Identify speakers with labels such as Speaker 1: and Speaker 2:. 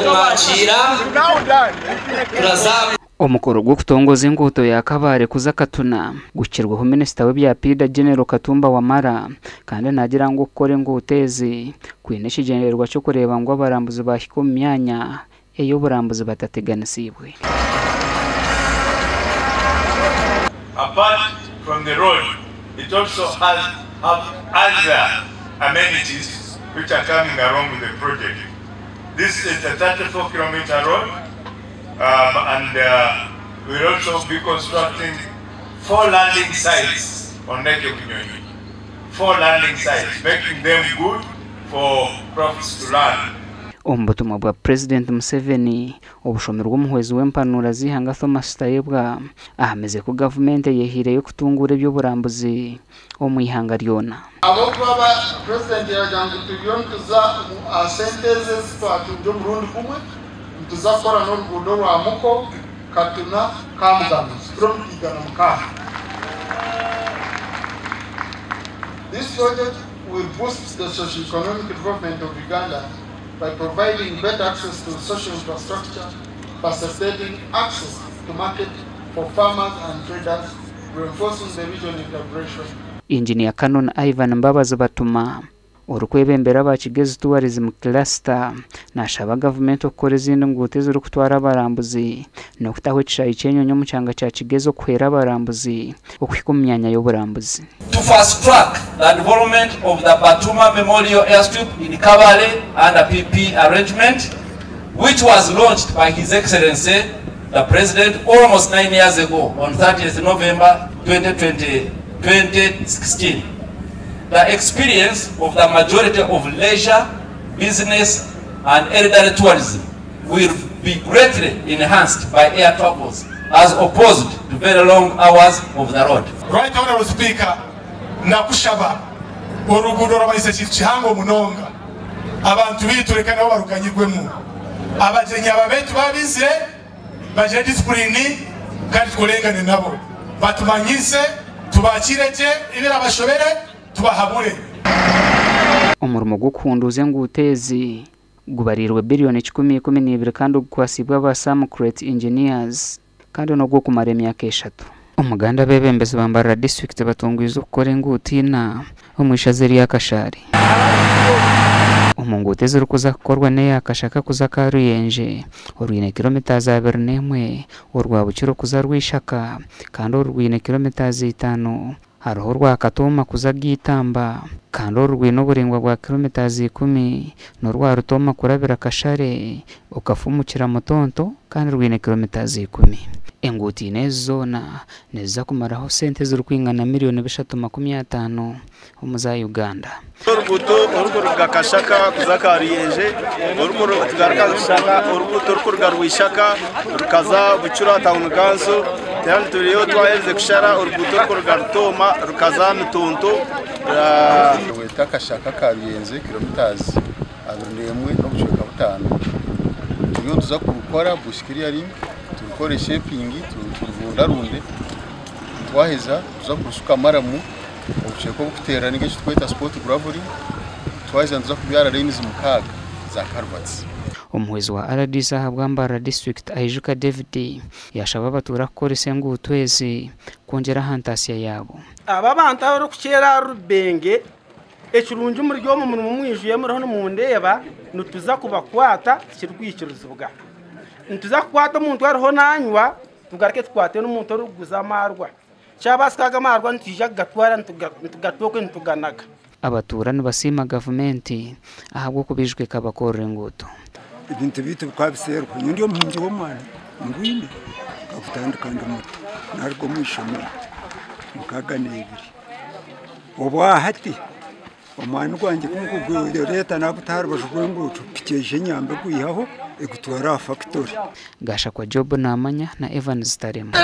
Speaker 1: Kumwakiira turaza.
Speaker 2: Omukoro gw'okutongoza enguuto ya Kabale kuza Katuna guhikirweho minisita w'ebya piida General Katumba Wamala kandi naagira ngu okukora enguuto ezi kwine ekigyendererwa ky'okureeba ngu abarambuzi baahika omu myanya ey'oburambuzi batateganisiibwe.
Speaker 3: Apart from the road, it also has have other amenities which are coming along with the project. This is a 34 kilometer road um, and uh, we'll also be constructing four landing sites on Lake Bunyonyi. Four landing sites, making them good for crafts to land.
Speaker 2: Omu butumwa bwa Purezidenti Museveni obushomirwe omuhwezi w'empanuura z'eihanga Thomas Tayebwa, ahamize ku gavumenti eyehaireyo kutunguura eby'oburambuzi omu ihanga ryona.
Speaker 4: Ahabw'okuba Purezidenti yaagira ngu turiyo nituza aha sente ezi ezi twatungire omurundi gumwe, nituza kukora n'oruguudo rwa Muko, Katuna, Kamuganguzi, kilomita 106. This project will boost the socio-economic development of Uganda by providing better access to social infrastructure, facilitating access to market for farmers and traders, reinforcing the regional integration.
Speaker 2: Inginiya Canon Ivan Mbabazi Batuma, orikwebembera aba Kigezi Tourism Cluster nashaba gavumenti okukora ezindi nguuto ezirikutwara abarambuzi n'okutaho ekishaayi ky'enyonyi omu kyanga kya Kigezi okuhwera abarambuzi okuhika omu myanya y'oburambuzi.
Speaker 5: To fast track the development of the Batuma Memorial Airstrip in Kabale under PP arrangement which was launched by His Excellency the President almost 9 years ago on 30th November 2020, 2016. The experience of the majority of leisure, business and elderly tourism will be greatly enhanced by air travels as opposed to very long hours of the road.
Speaker 6: Right Honourable Speaker, nakushaba oruguudo rwamanyise ekintu kihango munonga abantu baitu reka nabo baruganyirwemu abagyenyi aba baitu babizire bagire disipulini kandi tukorengane nabo batumanyise tubakiire gye ebirabashobere tubahabure.
Speaker 2: Omurimo gw'okuhunduuza enguuto ezi gubariirwe biriyoni 112 kandi gukwasiibwe aba Samcrete Engineers kandi n'ogw'okumara emyaka eshatu. Omuganda abeebembezi ba Mbarara disiturikiti batungwize okukora enguuto ina omu ishaza erya Kashari. Omu nguuto ezirikuza kukorwa n'eya Kashaka kuza Karuyenje orwine kiromitazi 21, orwa Bukiro kuza Rwishaka kandi oru rwine kiromitazi itaano. Hariho orwa Katooma kuza Giitamba kandi oru rwine oburaingwa bwa kiromitazi ikumi n'orwa Rutooma kurabira Kashare okafumukira Mutonto kandi rwine kiromitazi ikumi. Enguuto ina ezi zoona niziza kumaraho sente ezirikwingana miriyoni 350 omu za Uganda.
Speaker 7: Oruguuto orurikuruga Kashaka kuza Karuyenje, orurikugaruka Kashaka, oruguuto orurikuruga Rwishaka rukaza Bucura Town Council, kandi turiyo twaherize kushara oruguuto orurikuruga Rutooma rukaza Mitonto.
Speaker 8: Rweta Kashaka Karuyenje kilometres 21.5 turiyo nituza kurukora bush clearing, turukore shaping, tururundarunde, twaheza tuza kurushuka maramu obucweka obukuteerera ninga eki turikweta spot graveling, twaheza nituza kubyara lanes 6 za culverts.
Speaker 2: Omuhwezi wa rdc ahabwa Mbarara disiturikiti Aijuka David yashaba abatuura kukoresa enguuto ezi kwongyera aha ntaasya yaabo.
Speaker 9: Aba abantu abarikukyera aha Rubenge, ekirungi muri omu murimo mwijwire muriho nimundeeba, nituza kubakwata tikirikwikirizibwa. Nituza kukwata omuntu ariho nanywa, tugaruke tukwate n'omuntu orikuguza amaarwa. Kyabaasika aga amaarwa nitwija kugatwara nitugatooka nituganaga.
Speaker 2: Abatuura nibasiima gavumenti ahabw'okubaijukwa ekabakorera enguuto.
Speaker 10: Ebintu byaitu bikaba biseerwa. Nyowe ndi omuhingi w'omwani ngwine, nkagutandika ndi muto naruga omu ishomero 62. Obwa hati omwani gwangye ku ndikugureeta naaguta aha rubaju rw'enguuto, piki eija enyamba egwihaho egutwara aha fakitori.
Speaker 2: Gashakwa Job Namanya na Evans Taremwa.